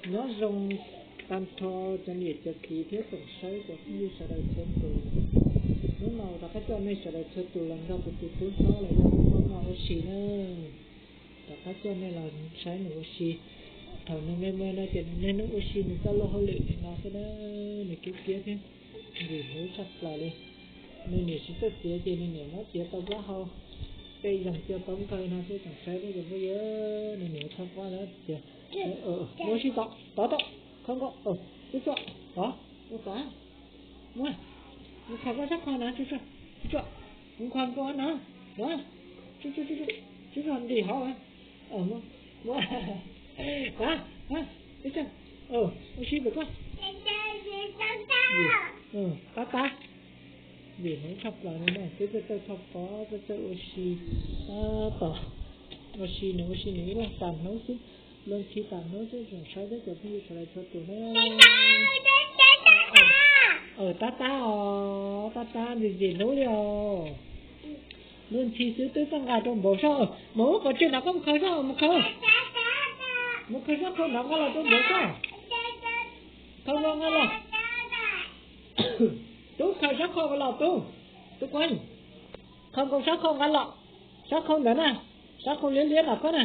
Nyob zoo tag nrho cov niam cov txiv thiab tsoom saib cov phooj ywg sawv daws txhua tus. Hnub no rov qab coj nej sawv daws txhua tus los nrog kuv tus tub hlob los yog tus hlob no ua si na. Rov qab coj nej los saib nws ua si. Thaum nws me me no ces nws niaj hnub ua si nws txoj luag hauj lwm li no xwb na, nws kiab kiab thiab ntxim hlub tshaj plaws li. Nws niam tsis txawj txiav ces nws niam muab txiav tau plaub hau, tej zeeg cia tau nkaus no xwb tsoom saib thiab cov phooj ywg, nws niam txhob pob lawm tias, muab sib tov, tov tau, kho nkaus, tsuag tsuag, tov, tov, muab, mus kho koj sab qho na, tsuag tsuag, tsuag tsuag, mus kho nkaus no, tov, tsuag tsuag, tsuag tsuag ntim hauv, ua si pem koj, tab tab, vim hmoov tshaj plaws no na, peb txawj txawj txhob pob, txawj txawj ua si, tab tom ua si nws ua si nws ib leeg tas hnub xwb, luag ntxhi tas hnub xwb, tsoom saib thiab cov phooj ywg sawv daws txhua tus na. Tab tab os, tab tab ntxim ntxim hlub li os. Luag ntxhi xwb twb txawj nqa rau npaum soj, mus ua qhov tswj nrad koj mus khaws soj, mus khaws, mus khaws soj khaws nrad nqa los rau npaum soj. Khaws los nqa los. Tub khaws sab khau nqa los tub. Tub Kuab, khaws nkaus sab khau nqa los. Sab khau ntawd na, sab khau liab liab nram koj na,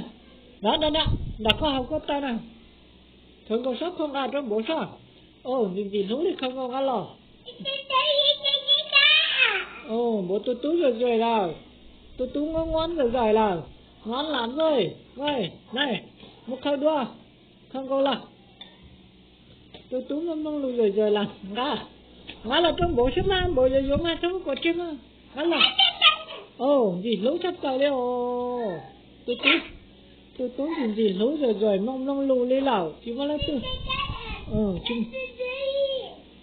nrad nrad nrad, nram koj hauv koj taw na. Khaws nkaus sab khau nqa rau npaum soj. Ntxim ntxim hlub li, khaws nkaus nqa los. Npaum tus tub zuj zuag lawm, tus tub ngob ngob zuj zuag lawm, ngob lam zuj zuag na, mus khaws dua, khaws nkaus los. Tus tub mloog mloog lus zuj zuag lawm, nqa, nqa los rau npaum soj mas, npaum yuav yuav mas, txhob ua qhov tswj mas, nqa los. Ntxim hlub tshaj plaws li os. Tus tub ntxim ntxim hlub zuj zuag, mloog mloog lus li lawm, tsis muaj leej twg,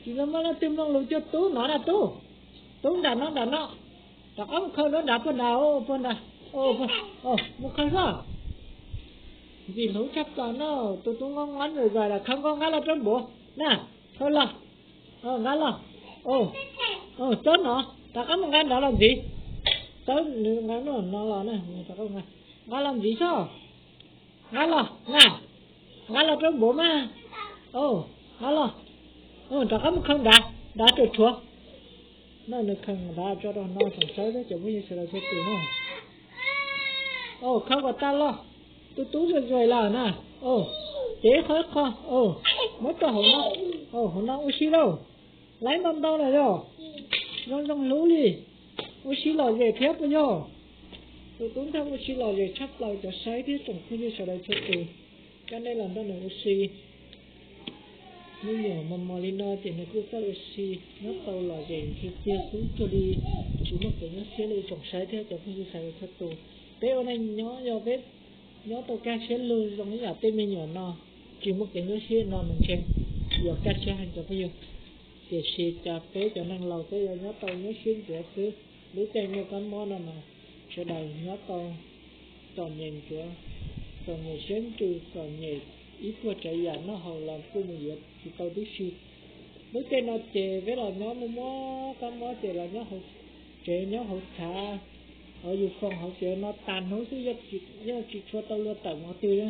tsis muaj leej twg mloog lus cuag tub no na tub. Tub nram no nram no, rov qab mus khaws rau nrad puag nrad, puag nrad, mus khaws soj. Ntxim hlub tshaj plaws no, tus tub ngob ngob zuj zuag lawm, khaws nkaus nqa los rau npaum na, khaws los, nqa los, txhob no, rov qab mus nqa nrad los ntxiv. Txawb nws nqa no los na, nqa los ntxiv soj. Nqa los na, nqa los rau npaum mas. Nqa los, rov qab mus khaws nrad, nrad tsawm tshuav. No nws khaws nrad tso rau no tsoom saib thiab cov phooj ywg sawv daws txhua tus na. Khaws kom tas los, tus tub zuj zuag lawm na. Ces qhov qho, muab rau hauv no, hauv no ua si lauj. Laib ntau ntau lawm yog, zoo zoo hlub li, ua si lom zem thiab puas yog? Tus tub ntxawg ua si lom zem tshaj plaws cov saib thiab tsoom phooj ywg sawv daws txhua tus. Coj nej los nrog nws ua si. Me nyuam mos mos li no ces nws kuj txawj ua si, nyob tau lom zem tiag tiag xwb cuag li tsis muaj kev nyuaj siab li tsoom saib thiab cov phooj ywg sawv daws txhua tus. Peb ua neej nyob yog peb nyob tau kaj siab lug zoo ib yam tej me nyuam no, tsis muaj kev nyuaj siab no nws ntshe yuav kaj siab heev cov phooj ywg. Tiam sis cas peb cov neeg laus peb yuav nyob tau nyuaj siab ntsuav xwb. Lub caij muaj kab mob no mas sawv daws nyob tau txom nyem ntsuav, txom nyem siab ntsws, txom nyem ib puag tsav yam noj haus los kuj mus yuav tsis tau tib si. Lub caij no ces peb los nyob muaj muaj kab mob ces los nyob hauv tsev nyob hauv txhav, hauv yus foom hauv tsev no tas hnub xwb, yeej tsis tshua tau luag tawm mus qhov twg li.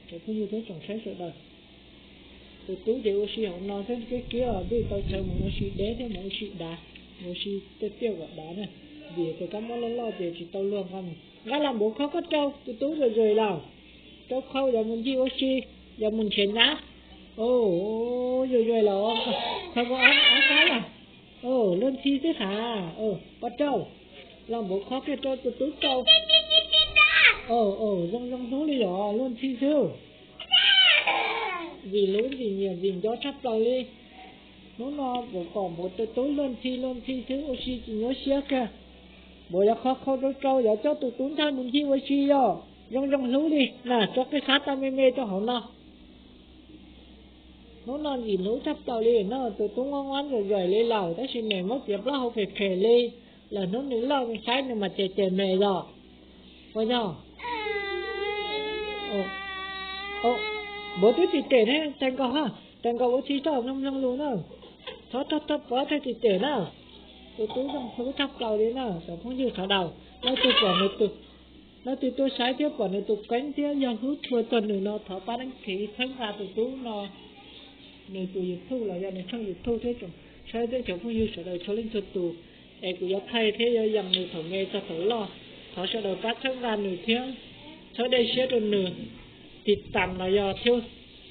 Cov phooj ywg thiab tsoom saib sawv daws, tus tub ces ua si hauv no xwb, kiab kiab os, twb tau chaw mus ua si deb thiab mus ua si dav, mus ua si tej tiaj kom dav na, vim tias kab mob loj loj ces tsis tau luag nqa mus. Nqa los npaum khau koj rau tus tub zuj zuag lawm, rau khau yuav mus ncig ua si, yuav mus nrhiav nyab. Zuj zuag lawm, khau mus ob sab lawm. Luag ntxhi xwb has, pab rau, los npaum khau kiag rau tus tub rau. Zoo zoo hlub li yom, luag ntxhi xwb. Vim lub ntxim nyiam ntxim nco tshaj plaws li. Hnub no npaum kom npaum tus tub luag ntxhi luag ntxhi xwb ua si tsis nyuaj siab kiag. Npaum yuav khau khau rau rau yuav coj tus tub ntxawg mus ncig ua si yom, zoo zoo hlub li na, tso kiag sab tau me me rau hauv no. Hnub no ntxim hlub tshaj plaws li no, tus tub ngob ngob zuj zuag li lawm tab sis niam muab txiav plaub hau phem phem li. Lawm hnub nws loj nws saib nws mas cem cem me yom. Ua yog, npaum twb tsis tem ne, tais nkaus ha, tais nkaus ua si toj mloog mloog lus na. Txhob toj toj pov thawj tsis tem na. Tus tub zoo hlub tshaj plaws li na cov phooj ywg sawv daws, leej twg pom nws tus Leej twg tuaj saib thiab pom nws tus keeb thiab yog hlub tshua txog nws no thov pab deeb thiv txhawb nqa tus tub no, nws tus YouTube los yog nws tshooj YouTube thiab tsoom saib thiab cov phooj ywg sawv daws txhua leej txhua tus. Es kuv yuav thaij thiab yuav yees nws thaum me txog thaum loj. Thov sawv daws pab txhawb nqa nws thiab txhawb dej siab rau nws, tiv tas los yog thiab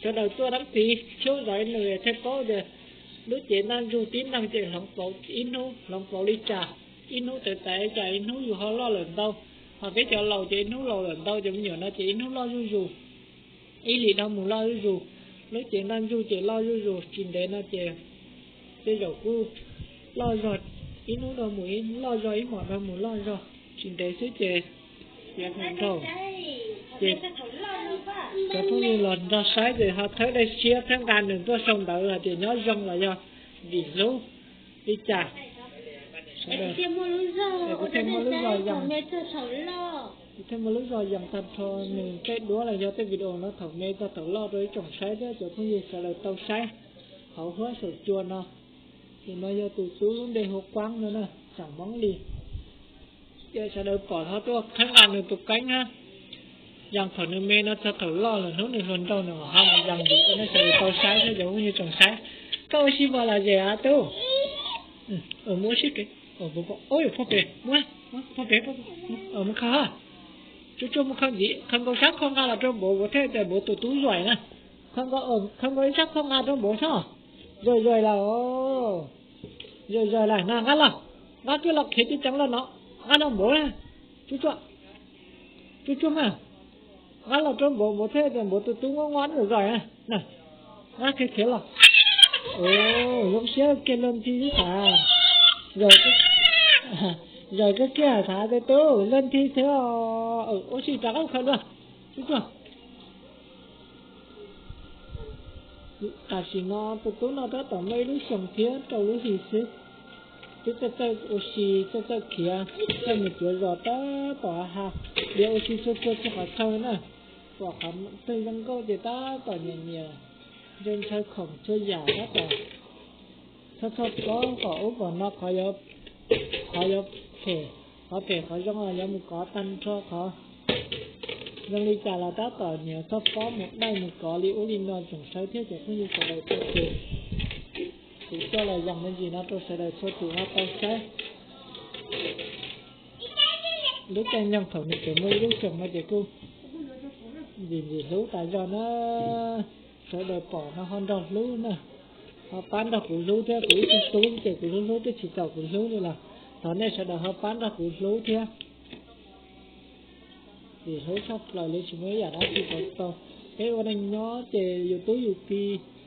sawv daws tuaj deeb thiv thiab zov nws thiaj paub tias lub cev ntaj ntsug tib neeg ces hloov pauv ib hnub hloov pauv li cas, ib hnub tawv tas li cas, ib hnub yus ho loj lawm ntau. Ho peb cov laus ces ib hnub laus lawm ntau, cov me nyuam no ces ib hnub loj zuj zus, ib hlis dhau mus loj zuj zus. Lub cev ntaj ntsug ces loj zuj zus, tsis ntev no ces tej zaum kuj loj zog, ib hnub dhau mus ib loj zog, ib hmos dhau mus loj zog, tsis ntev xwb ces yuav hluas nraug. Ces cov phooj ywg los nrog saib ces ho txhawb dej siab txhawb nqa nws tuaj sau ntawv hais tias nyob zoo los yog vim hlub li cas. Kuv thiaj muaj lub zog yees, kuv thiaj muaj lub zog yees tag nrho nws tej duab los yog tej video no thaum me txog thaum loj rau ib tsoom saib thiab cov phooj ywg sawv daws tau saib hauv huab saum cua no. Tus no yog tus tub lub npe hu Kuab no na, xeem Hmoob Lis. Ces sawv daws pom thov tuaj txhawb nqa nws tus keeb na. Yees thaum nws me no txog thaum loj lawm hnub nws hluas nraug nws ho mus yees ntxiv rau nej sawv daws tau saib thiab cov phooj ywg tsoom saib. Koj ua si npaum los zem a tub? Mus ua si pem, pog pem, mus, pog pem, mus kho, tsuag tsuag mus kho ntxiv, kho nkaus sab khau nqa los rau npaum npaum thiaj tias npaum tus tub zuaim na. Kho nkaus, kho nkaus ib sab khau nqa rau npaum sab. Zuaim zuaim lawm, zuaim zuaim lawm na, nqa los, nqa kiag los khiav ceev ceev los no, nqa rau npaum na, tsuag tsuag, tsuag tsuag mas, nqa los rau npaum npaum thiaj tias npaum tus tub ngob ngob zuaim zuaim na. Nqa khiav khiav los. Zoo siab kiag luag nthi xav, zuaim kiag kiag xav tias tub luag nthi thiab. Ua si rov qab khaws dua, tsuag tsuag. Tam sim no tus tub no tab tom muaj ib lub xyoos thiab rau lub hlis xwb. Twb txawj txawj ua si, txawj txawj khiav, txawj mus cuav zos tab tom ha, diav ua si txhua txhua txhua qhov chaw na. Pom qhov twg zoo nkauj ces tab tom nyiam nyiam, ntshaw ntshaw khoom txhua yam tab tom txhob txhob paub kom ub kom no, qhov yuav phem, qhov phem qhov zoo los yuav mus kov tag nrho, qhov zoo li cas los tab tom nyiam txhob paub mus daij mus kov li ub li no tsoom saib thiab cov phooj ywg sawv daws txhua tus. Kuv coj los yees me ntsis no rau sawv daws txhua tus ho tau saib. Lub caij nyoog thaum nws tseem muaj ib lub xyoos no ces kuj ntxim ntxim hlub tas zog na. Sawv daws pom no ho nrog hlub na, ho pab nrog kuv hlub thiab, kuv ib tug tub ces kuv hlub hlub twb tsis txaus kuv hlub li los thov nej sawv daws ho pab nrog kuv hlub thiab. Vim hlub tshaj plaws li tsis muaj ib yam dab tsi tau tau. Peb ua neej nyob ces yus tub yus ki,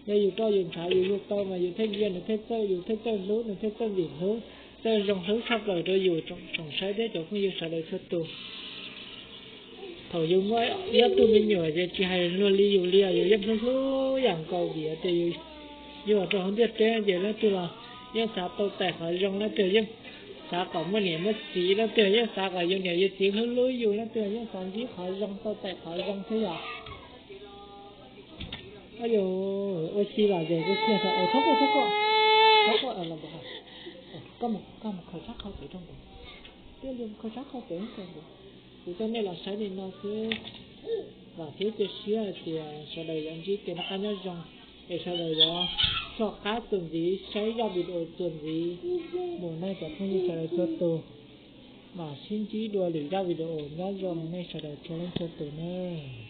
yog yus roj yus ntshav yus yug tau mas yus thiaj ntsia nws thiaj txawj, yus thiaj txawj hlub nws thiaj txawj vim hlub, txawj zoo hlub tshaj plaws rau yus tsoom saib thiab cov phooj ywg sawv daws txhua tus. Thaum yus muaj ib tug me nyuam ces tsis hais luag li yus li os, yus yeej hlub hlub yam nkaus vim tias yus yug rau hauv ntiaj teb ces leej twg los yeej xav tau tais qhov zoo, leej twg yeej xav kom muaj niam muaj txiv, leej twg yeej xav kom yus niam yus txiv hlub hlub yus, leej twg yeej xav ntsib qhov zoo tau tais qhov zoo thiab yom. Yus ua si los ces kuj thiaj, txhob quaj, txhob quaj, txhob quaj, koj mus khaws sab khau pem rau npaum, koj mus khaws sab khau pem rau npaum. Kuv coj nej los saib li no xwb, vam thiab cia siab hais tias sawv daws yuav ntsib kev noj qab nyob zoo, es sawv daws yuav soj qab txuas ntxiv saib zaj video txuas ntxiv mus na cov phooj ywg sawv daws txhua tus. Mam sib ntsib dua lwm zaj video, nyob zoo nej sawv daws txhua leej txhua tus nawb.